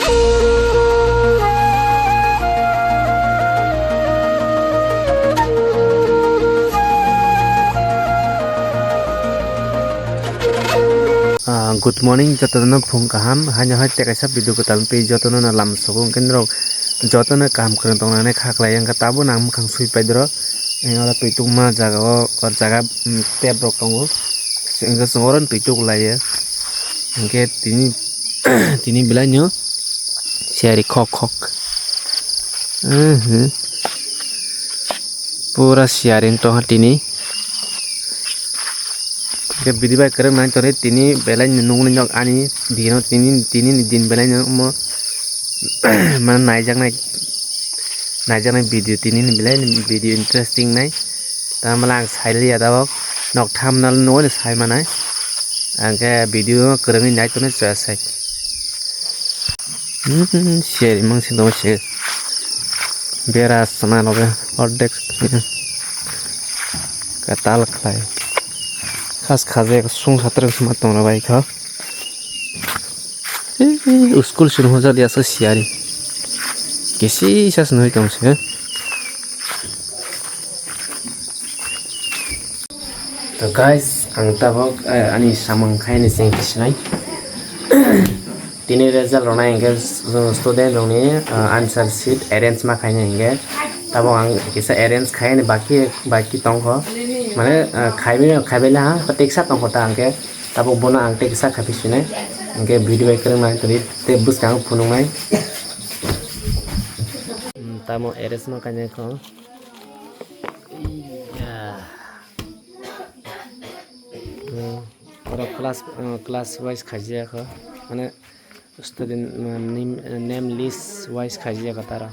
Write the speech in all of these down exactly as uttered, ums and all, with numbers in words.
Ah, good morning, jotono phung kaham. Haino hai tei kaisa video kwtal twi jotono no lam sogo, hwnkhe norok jotono kaham kwrwng tongnani kha khlai, hwnkhe tabuk ang mwkhang sui pai doro. Oro twi tukma jaga o, o jaga, mm, tap rok tongo, hwnkhe chwng oro twi tuk lai o, hwnkhe tini, tini belai no siyari khok khok. Pura siyari wng tongkha tini. Hwnkhe bidi bai kwrwng nai tongwi tini belai no nuknwi nok ani dino tini, tini ni din belai no omo mane naijaknai, naijaknai video tini ni belai video interesting nai. Tamala ang sailiya tabok nok thamnal nuknwi sai manai. Hwnkhe video kwrwngwi nai tongwi chwsai. Hmm, seri mangsi dong se. Bera sana loge ordek. Katal khlai. Khas khaje sung satrang sima tong bai kha. School sin hoja dia sa siari. Kesi sa sin hoi tong se. To guys, ang tabok, eh, ani samung khaini cheng kisinai. Tini result rwnai hwnkhe student rokni, eh, answer sheet arrange ma khainai hwnkhe tabok ang kisa arrange khaini baki, baki tongkho. Mane, eh, khaibai, khaibai laha, teksa tongkho ta hwnkhe tabok bono ang teksa khaipai sinai. Hwnkhe video bai kwrwng nai twi tei bwskang phunuknai. Hmm, tamo arrange ma khainai kho. Iya. Hmm, oro class, uh, class wise khaijak kho. Mane student, uh, name, name list wise khaijak kho taro.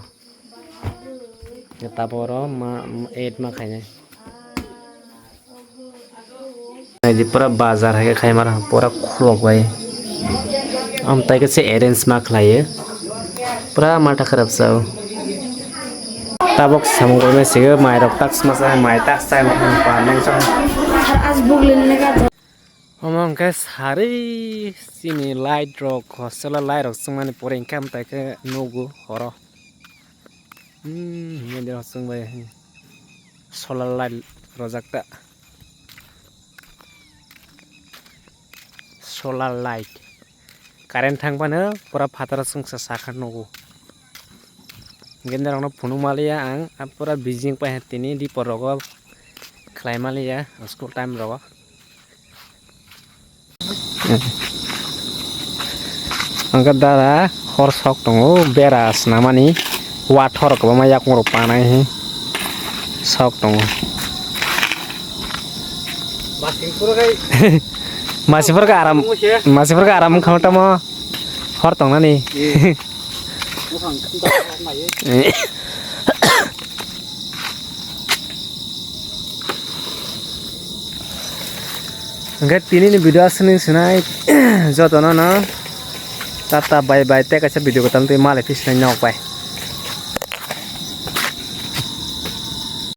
Taboro ma, eight ma khainai. Naidi pura bazar hai khe khaimara pura khulok bai. Amtai khe se arrange ma khlaiyo. Pura matha kharap chao. Tabok samung gormai sige mai rok tak sma sa mai tak sa pa nang sa. Omo hwnkhe sari chini light rok hostel o light rok chwngmani pore hwnkhe amtai khe nugo horo. Hmm, hwnkhe de chwngbai solar light rojak ta. Solar light. Current thang phano pura phataro chwngsa sakha nugo. Hwnkhe norokno phunuk maliya ang, a pura busy wng pai tini dipor rogo khlai maliya school time rogo. Hwnkhe dara hor sok tongo, bera swnamani, wathor kwbangma yakung rok panai hi sok tongo. Masiphor khe aram, masiphor khe aram wngkha tamo hor tongnani. Hwnkhe tini ni video aswk nung sinai jotono no tata bye bye tei kaisa video kwtal twi malai phi sinai nok bai.